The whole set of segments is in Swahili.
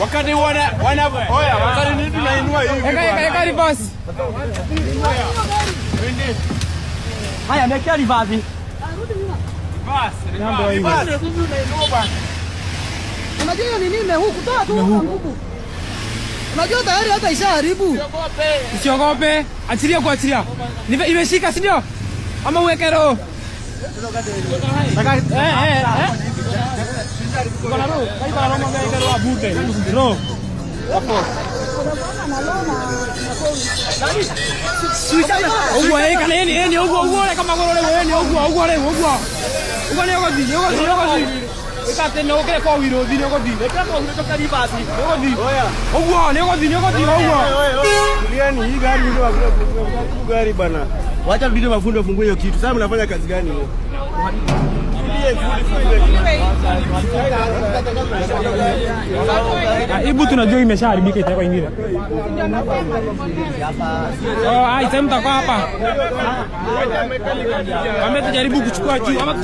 Wakati wana wana oya, wakati nini tunainua hivi. Eka eka eka reverse. Haya, mekea reverse. Reverse. Unajua hiyo ni nini imehook? Toa tu nguvu. Unajua tayari hata ishaharibu. Usiogope, achilia kuachilia. Imeshika, si ndio? Ama uweke roho. Eh eh eh. Iko na roho, iko na roho, mwambie aweke roho abute. Roho. Hapo. Ũguo ĩ kana ĩni ĩni ũguo ũguo reka magũrũ rĩu ĩni ũguo ũguo rĩu ũguo ũguo nĩ ũgũthiĩ nĩ ũgũthiĩ nĩ ũgũthiĩ ĩka atĩ nĩ ũkĩre kwa wheel ũthiĩ nĩ ũgũthiĩ nĩ ũgũthiĩ ũguo nĩ ũgũthiĩ nĩ ũgũthiĩ ũguo. Tulieni, hii gari ndio gari bana. Wacha ndio mafundi wafungue hiyo kitu. Sasa mnafanya kazi gani hiyo? Tulie, fundi fungue. Ibu tunajua imeshaharibika, itawekwa ingine. Oh, ai sasa mtakuwa hapa. Wame tujaribu kuchukua juu ama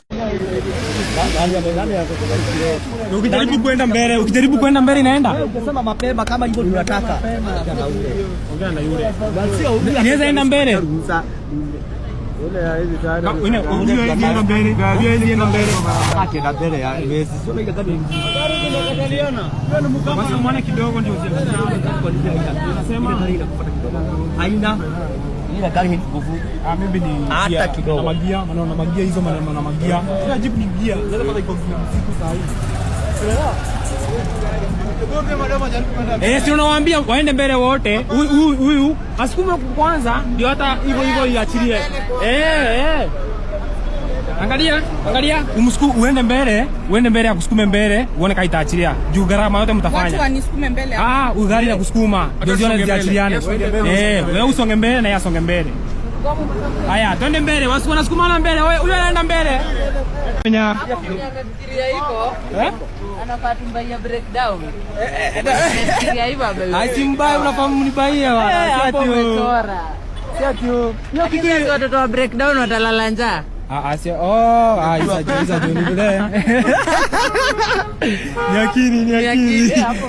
ukijaribu kwenda mbele, ukijaribu kwenda mbele inaenda. Ungesema mapema kama hivyo tunataka. Ongea na yule. Inaweza enda mbele. Huyo hawezi enda mbele. Huyo hawezi enda mbele. Akienda mbele ya haiwezi. Sio ile gari. Basi muone kidogo ndio usiende. Nasema haina ile gari haina nguvu. Ah, mimi ni Hata gia. kidogo. Na magia, maneno na magia hizo, maneno na magia. Kila jeep ni gia. Sasa kwanza iko siku saa hii. Eh, si unawaambia waende mbele wote. Huyu huyu huyu asukume kwanza ndio hata hivyo hivyo iachilie. Eh eh. Angalia, angalia, umsuku uende mbele akusukume mbele, uone kama itaachilia. Juu gharama yote Watu mtafanya. wanisukume mbele. Ah, gari ya kusukuma. Ndio zione ziachiliane. Eh, wewe usonge mbele na yeye asonge mbele. Haya, twende mbele. Wasi wanasukumana mbele. Wewe huyo anaenda mbele. Nya. Anafikiria hivyo. Eh? Anafaa tumbaia breakdown. Anafikiria hivyo abe. Ai, si mbaya, unafahamu mnibaia bwana. Si Hapo ati umechora. Si ati hiyo kitu. Lakini watoto wa breakdown watalala njaa. Ah, ah, si oh, ah, isa isa joni vile. Ni akili, ni akili. Hapo.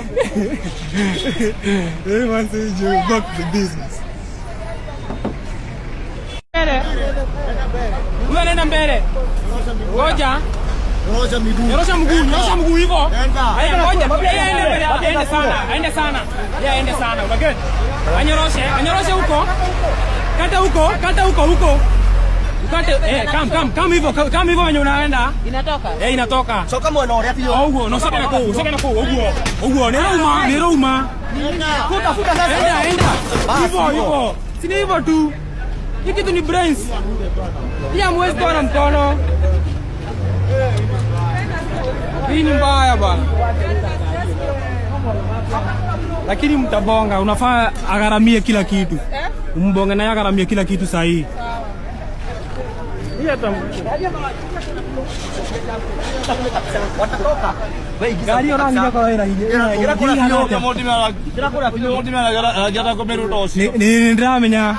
Eh, man, say you back to business. Mbele. Huyo anaenda mbele. Ngoja. Nyosha miguu. Nyorosha mguu, nyorosha mguu hivyo. Haya, ngoja. Yeye aende mbele, aende sana, aende sana. Yeye aende sana. Una get? Anyoroshe, anyoroshe huko. Kata huko, kata huko huko. Ukate, eh, kam kam kam hivyo, kam hivyo wenye unaenda. Inatoka. Eh, inatoka. Soka mwena ũrĩa biũ. Ũguo, no soke na kũu, soke na kũu, ũguo. Ũguo, nĩ rauma, nĩ rauma. Futa futa sasa. Enda, enda. Basi, Hivyo, hivyo. Si ni hivyo tu. Hii kitu ni brains. Pia mwezi toa na mkono. Hii ni mbaya bwana. Lakini mtabonga, unafaa agharamie kila kitu. Umbonge naye agharamie kila kitu sahihi. Hii hata Watatoka. Wewe ingiza gari ona kabisa. nginya kwa ina hinya. Ingĩra kũrĩa biũ. Ingĩra kũrĩa biũ. Ni ni ndĩramenya.